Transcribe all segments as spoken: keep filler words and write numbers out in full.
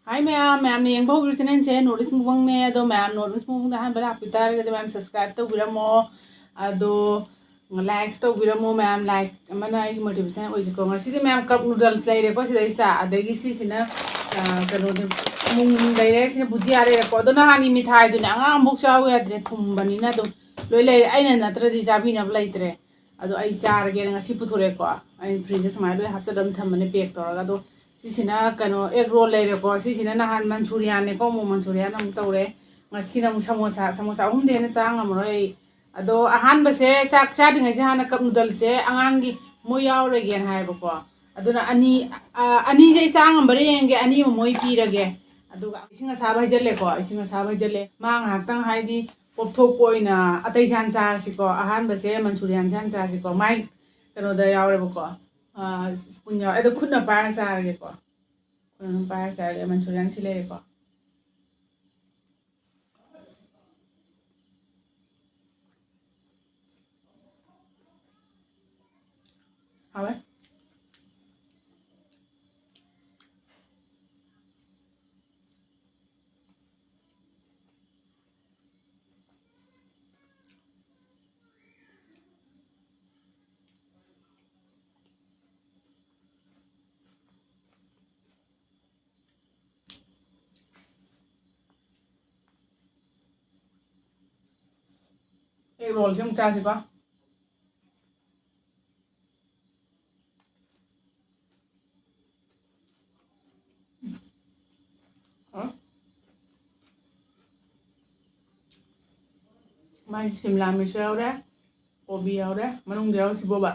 ꯍꯥꯏ ꯃꯌꯥꯝ, ꯃꯌꯥꯝꯅ ꯌꯦꯡꯕ ꯍꯧꯈꯤꯕ ꯆꯦꯅꯦꯜꯁꯦ ꯅꯣꯔꯠ ꯏꯁ ꯃꯨꯛꯕꯥꯡꯅꯦ꯫ ꯑꯗꯣ ꯃꯌꯥꯝ ꯅꯣꯔꯠ ꯏꯁ ꯃꯨꯛꯕꯥꯡꯗ ꯑꯍꯥꯟꯕ ꯂꯥꯛꯄꯤ ꯇꯥꯔꯒꯗꯤ ꯃꯌꯥꯝ ꯁꯕꯁꯀ꯭ꯔꯥꯏꯕ ꯇꯧꯕꯤꯔꯝꯃꯣ꯫ ꯑꯗꯣ ꯂꯥꯏꯛꯁ ꯇꯧꯕꯤꯔꯝꯃꯣ ꯃꯌꯥꯝ, ꯂꯥꯏꯛ ꯑꯃꯅ ꯑꯩꯒꯤ ꯃꯣꯇꯤꯚꯦꯁꯟ ꯑꯣꯏꯁꯤꯀꯣ꯫ ꯉꯁꯤꯗꯤ ꯃꯌꯥꯝ ꯀꯞ ꯅꯨꯗꯜꯁ ꯂꯩꯔꯦꯀꯣ ꯁꯤꯗꯩꯁꯤꯗ, ꯑꯗꯒꯤ ꯁꯤꯁꯤꯅ, ꯑ, ꯀꯩꯅꯣꯗꯤ, ꯃꯨꯡ ꯂꯩꯔꯦ, ꯁꯤꯅ ꯕꯨꯖꯤꯌꯥ ꯂꯩꯔꯦꯀꯣ꯫ ꯑꯗꯣ ꯅꯍꯥꯟꯒꯤ ꯃꯤꯊꯥꯏꯗꯨꯅꯦ ꯑꯉꯥꯡ ꯑꯃꯐꯥꯎ ꯆꯥꯎ ꯌꯥꯗ꯭ꯔꯦ, ꯊꯨꯝꯕꯅꯤꯅ ꯑꯗꯨꯝ ꯂꯣꯏ ꯂꯩꯔꯦ꯫ ꯑꯩꯅ ꯅꯠꯇ꯭ꯔꯗꯤ ꯆꯥꯕꯤꯅꯕ ꯂꯩꯇ꯭ꯔꯦ꯫ ꯑꯗꯣ ꯑꯩ ꯆꯥꯔꯒꯦꯅ ꯉꯁꯤ ꯄꯨꯊꯣꯔꯛꯑꯦꯀꯣ꯫ ꯑꯩ ꯐ꯭ꯔꯤꯖꯇ ꯁꯨꯃꯥꯏꯅ ꯂꯣꯏ ꯍꯥꯞꯆꯤꯜꯂꯒ ꯑꯗꯨꯝ ꯊꯝꯕꯅꯦ ꯄꯦꯛ ꯇꯧꯔꯒ꯫ ꯑꯗꯣ ꯁꯤꯁꯤꯅ ꯀꯩꯅꯣ ꯑꯦꯒ ꯔꯣꯜ ꯂꯩꯔꯦꯀꯣ꯫ ꯁꯤꯁꯤꯅ ꯅꯍꯥꯟ ꯃꯟꯆꯨꯔꯤꯌꯥꯟꯅꯦꯀꯣ, ꯑꯃꯨꯛ ꯃꯟꯆꯨꯔꯤꯌꯥꯟ ꯑꯃꯨꯛ ꯇꯧꯔꯦ꯫ ꯉꯁꯤꯅ ꯑꯃꯨꯛ ꯁꯃꯣꯁꯥ, ꯁꯃꯣꯁꯥ ꯑꯍꯨꯝꯗꯤ ꯍꯦꯟꯅ ꯆꯥ ꯉꯝꯃꯔꯣꯏ ꯑꯩ꯫ ꯑꯗꯣ ꯑꯍꯥꯟꯕꯁꯦ ꯆꯥꯛ ꯆꯥꯗ꯭ꯔꯤꯉꯩꯁꯦ ꯍꯥꯟꯅ ꯀꯞ ꯅꯨꯗꯜꯁꯦ ꯑꯉꯥꯡꯒꯤ ꯃꯣꯏ ꯌꯥꯎꯔꯣꯏꯒꯦꯅ ꯍꯥꯏꯌꯦꯕꯀꯣ꯫ ꯑꯗꯨꯅ ꯑꯅꯤ, ꯑ, ꯑꯅꯤꯁꯦ ꯑꯩ ꯆꯥ ꯉꯝꯕꯔ ꯌꯦꯡꯒꯦ, ꯑꯅꯤ ꯑꯃ ꯃꯣꯏ ꯄꯤꯔꯒꯦ꯫ ꯑꯗꯨꯒ ꯏꯁꯤꯡ ꯑꯁꯥꯕ ꯍꯩꯖꯜꯂꯦꯀꯣ, ꯏꯁꯤꯡ ꯑꯁꯥꯕ ꯍꯩꯖꯜꯂꯦ꯫ ꯃꯥ ꯉꯥꯏꯍꯥꯛꯇꯪ ꯍꯥꯏꯗꯤ ꯄꯣꯞꯊꯣꯛꯄ ꯑꯣꯏꯅ ꯑꯇꯩꯁꯦ ꯍꯥꯟꯅ ꯆꯥꯔꯁꯤꯀꯣ꯫ ꯑꯍꯥꯟꯕꯁꯦ ꯃꯟꯆꯨꯔꯤꯌꯥꯟꯁꯦ ꯍꯥꯟꯅ ꯆꯥꯔꯁꯤꯀꯣ꯫ ꯃꯥꯏ ꯀꯩꯅꯣꯗ ꯌꯥꯎꯔꯦꯕꯀꯣ, ꯑ, ꯁ꯭ꯄꯨꯟ ꯌꯥꯎꯔꯦ꯫ ꯑꯗꯣ ꯈꯨꯠꯅ ꯄꯥꯏꯔ ꯆꯥꯔꯒꯦꯀꯣ꯫ ꯈꯨꯠꯅ ꯑꯗꯨꯝ ꯄꯥꯏꯔ ꯆꯥꯔꯒꯦ꯫ ꯃꯟꯆꯨꯔꯤꯌꯥꯟ ꯁꯤ ꯂꯩꯔꯦꯀꯣ꯫ ꯍꯥꯎꯋꯦ꯫ ꯑꯦꯒ ꯔꯣꯜꯁꯦ ꯑꯃꯨꯛ ꯆꯥꯁꯤꯀꯣ꯫ ꯍꯥ? ꯃꯥꯏ ꯁꯤꯝꯂꯥ ꯃꯤꯔꯆ ꯌꯥꯎꯔꯦ, ꯀꯣꯕꯤ ꯌꯥꯎꯔꯦ, ꯃꯅꯨꯡꯗ ꯌꯥꯎꯔꯤꯁꯤꯕꯣꯕ꯫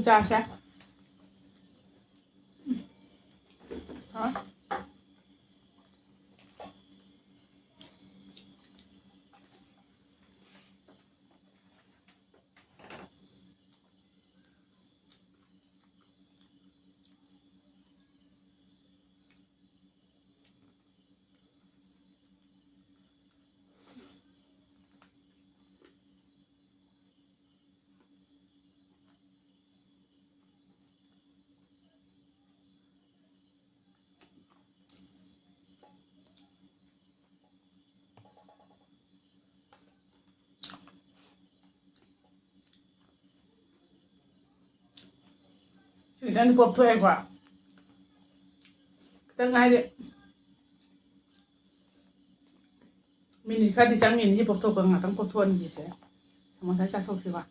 ꯆꯥꯁꯦ꯫ ꯍꯥ? ꯁꯤ ꯈꯤꯇꯪꯗꯤ ꯄꯣꯞꯊꯣꯛꯑꯦꯀꯣ꯫ ꯈꯤꯇꯪ ꯍꯥꯏꯗꯤ ꯃꯤꯅꯤꯠ ꯈꯔꯗꯤ ꯆꯪꯉꯤꯅꯤ ꯁꯤ ꯄꯣꯞꯊꯣꯛꯄ꯫ ꯉꯥꯛꯇꯪ ꯄꯣꯞꯊꯣꯛꯍꯟꯈꯤꯁꯦ꯫ ꯁꯃꯣꯁꯥ ꯆꯥꯊꯣꯛꯁꯤꯀꯣ꯫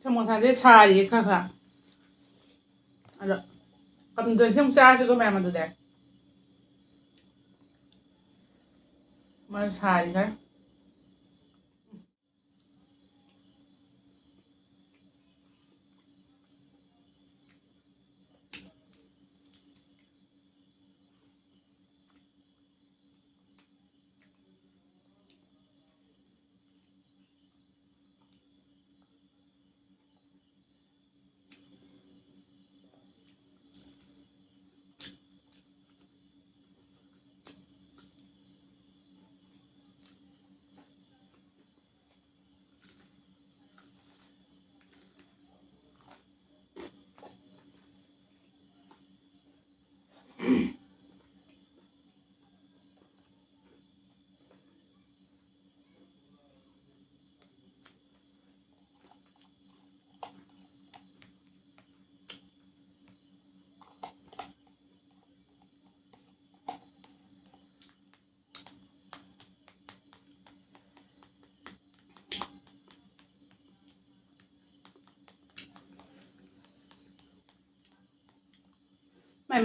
ꯁꯃꯣꯁꯥꯁꯦ ꯁꯥꯔꯤꯌꯦ ꯈꯔ ꯈꯔ꯫ ꯑꯗꯣ ꯀꯝꯗꯣꯏꯁꯦ ꯑꯃꯨꯛ ꯆꯥꯔꯁꯤꯀꯣ ꯃꯌꯥꯝ꯫ ꯑꯗꯨꯗꯤ ꯃꯥ ꯁꯥꯔꯤ ꯈꯔ꯫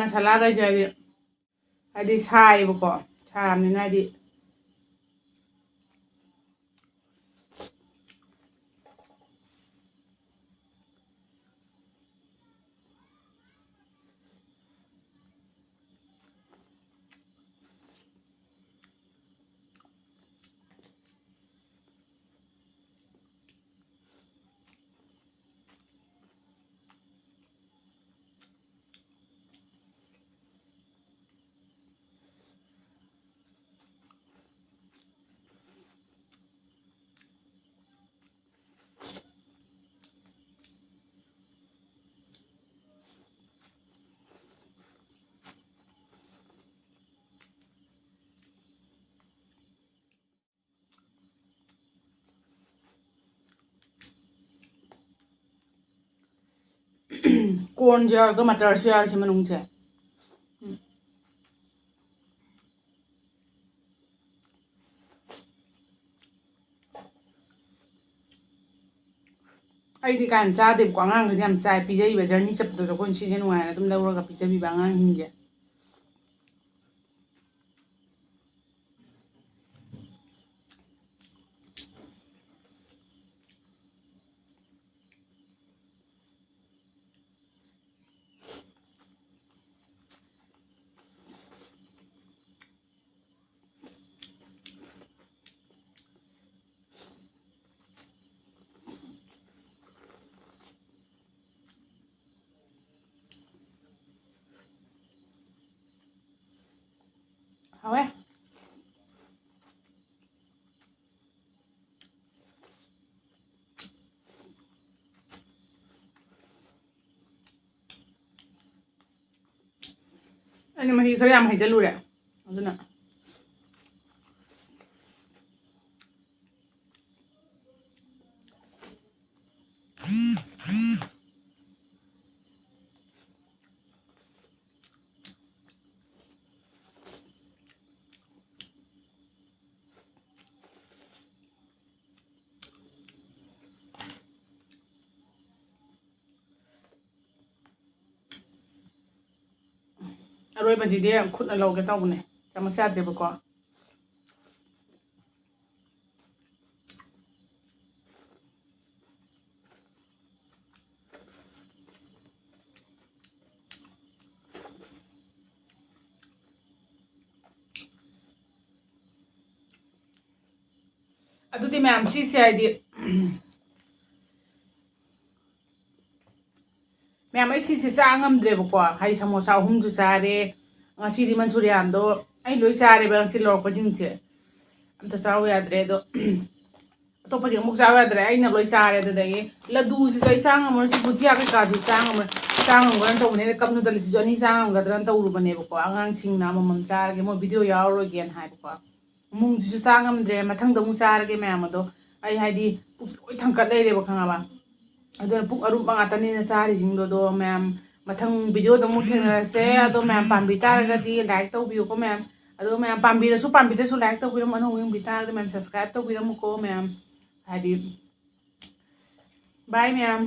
ꯃꯁꯥꯂꯥꯈꯩꯁꯦ ꯍꯥꯏꯗꯤ, ꯍꯥꯏꯗꯤ ꯁꯥꯏꯌꯦꯕꯀꯣ, ꯁꯥꯕꯅꯤꯅ ꯍꯥꯏꯗꯤ ꯀꯣꯔꯟꯁꯨ ꯌꯥꯎꯔꯒ ꯃꯇꯔꯁꯨ ꯌꯥꯎꯔꯤꯁꯦ ꯃꯅꯨꯡꯁꯦ꯫ ꯎꯝ꯫ ꯑꯩꯗꯤ ꯀꯥ ꯍꯦꯟꯅ ꯆꯥꯗꯦꯕꯀꯣ, ꯑꯉꯥꯡꯈꯩꯗꯤ ꯌꯥꯝ ꯆꯥꯏ꯫ ꯄꯤꯖꯔꯤꯕ ꯖꯔꯅꯤ ꯆꯠꯄꯗꯁꯨ ꯑꯩꯈꯣꯏꯅ ꯁꯤꯁꯦ ꯅꯨꯡꯉꯥꯏꯅ ꯑꯗꯨꯝ ꯂꯧꯔꯒ ꯄꯤꯖꯕꯤꯕ ꯑꯉꯥꯡꯁꯤꯡꯁꯦ꯫ ꯍꯥꯎꯋꯦ꯫ ꯑꯩꯅ ꯃꯍꯤ ꯈꯔ ꯌꯥꯝ ꯍꯩꯖꯜꯂꯨꯔꯦ, ꯑꯗꯨꯅ꯫ ꯑꯔꯣꯏꯕꯁꯤꯗꯤ ꯈꯨꯠꯅ ꯂꯧꯒꯦ ꯇꯧꯕꯅꯦ, ꯆꯥꯃꯁ ꯌꯥꯗ꯭ꯔꯦꯕꯀꯣ꯫ ꯑꯗꯨꯗꯤ ꯃꯌꯥꯝ, ꯁꯤꯁꯦ ꯍꯥꯏꯗꯤ, ꯃꯌꯥꯝ, ꯑꯩ ꯁꯤꯁꯦ ꯆꯥ ꯉꯝꯗ꯭ꯔꯦꯕꯀꯣ꯫ ꯍꯥꯏꯗꯤ ꯁꯃꯣꯁꯥ ꯑꯍꯨꯝꯁꯨ ꯆꯥꯔꯦ, ꯉꯁꯤꯗꯤ ꯃꯟꯆꯨꯔꯤꯌꯥꯟꯗꯣ ꯑꯩ ꯂꯣꯏ ꯆꯥꯔꯦꯕ, ꯉꯁꯤ ꯂꯧꯔꯛꯄꯁꯤꯡꯁꯦ꯫ ꯑꯝꯇ ꯆꯥꯎ ꯌꯥꯗ꯭ꯔꯦ꯫ ꯑꯗꯣ ꯑꯇꯣꯞꯄꯁꯤꯡ ꯑꯃꯨꯛ ꯆꯥꯎ ꯌꯥꯗ꯭ꯔꯦ, ꯑꯩꯅ ꯂꯣꯏ ꯆꯥꯔꯦ꯫ ꯑꯗꯨꯗꯒꯤ ꯂꯗꯨꯁꯤꯁꯨ ꯑꯩ ꯆꯥ ꯉꯝꯃꯔꯣꯏ, ꯁꯤ ꯕꯨꯖꯤꯌꯥ ꯀꯩꯀꯥꯗꯨ ꯆꯥ ꯉꯝꯃꯔꯣꯏ, ꯆꯥ ꯉꯝꯒꯗ꯭ꯔꯅ ꯇꯧꯕꯅꯦ꯫ ꯑꯗ ꯀꯞ ꯅꯨꯗꯜꯁꯤꯁꯨ ꯑꯅꯤ ꯆꯥ ꯉꯝꯒꯗ꯭ꯔꯅ ꯇꯧꯔꯨꯕꯅꯦꯕꯀꯣ, ꯑꯉꯥꯡꯁꯤꯡꯅ ꯑꯃꯃꯝ ꯆꯥꯔꯒꯦ, ꯃꯣꯏ ꯚꯤꯗꯤꯑꯣ ꯌꯥꯎꯔꯔꯣꯏꯒꯦꯅ ꯍꯥꯏꯕꯀꯣ꯫ ꯃꯨꯡꯁꯤꯁꯨ ꯆꯥ ꯉꯝꯗ꯭ꯔꯦ, ꯃꯊꯪꯗ ꯑꯃꯨꯛ ꯆꯥꯔꯒꯦ ꯃꯌꯥꯝ꯫ ꯑꯗꯣ ꯑꯩ ꯍꯥꯏꯗꯤ ꯄꯨꯛꯁꯦ ꯂꯣꯏ ꯊꯟꯀꯠ ꯂꯩꯔꯦꯕ, ꯈꯪꯉꯕ? ꯑꯗꯨꯅ ꯄꯨꯛ ꯑꯔꯨꯝꯕ ꯉꯥꯛꯇꯅꯤꯅ ꯆꯥꯔꯤꯁꯤꯡꯗꯣ꯫ ꯑꯗꯣ ꯃꯌꯥꯝ, ꯃꯊꯪ ꯚꯤꯗꯤꯑꯣꯗ ꯑꯃꯨꯛ ꯊꯦꯡꯅꯔꯁꯦ꯫ ꯑꯗꯣ ꯃꯌꯥꯝ ꯄꯥꯝꯕꯤ ꯇꯥꯔꯒꯗꯤ ꯂꯥꯏꯛ ꯇꯧꯕꯤꯌꯨꯀꯣ ꯃꯌꯥꯝ꯫ ꯑꯗꯣ ꯃꯌꯥꯝ ꯄꯥꯝꯕꯤꯔꯁꯨ ꯄꯥꯝꯕꯤꯗ꯭ꯔꯁꯨ ꯂꯥꯏꯛ ꯇꯧꯕꯤꯔꯝꯃꯣ, ꯑꯅꯧꯕ ꯌꯦꯡꯕꯤ ꯇꯥꯔꯒꯗꯤ ꯃꯌꯥꯝ ꯁꯕꯁꯀ꯭ꯔꯥꯏꯕ ꯇꯧꯕꯤꯔꯝꯃꯨꯀꯣ ꯃꯌꯥꯝ꯫ ꯍꯥꯏꯗꯤ, ꯕꯥꯏ ꯃꯌꯥꯝ꯫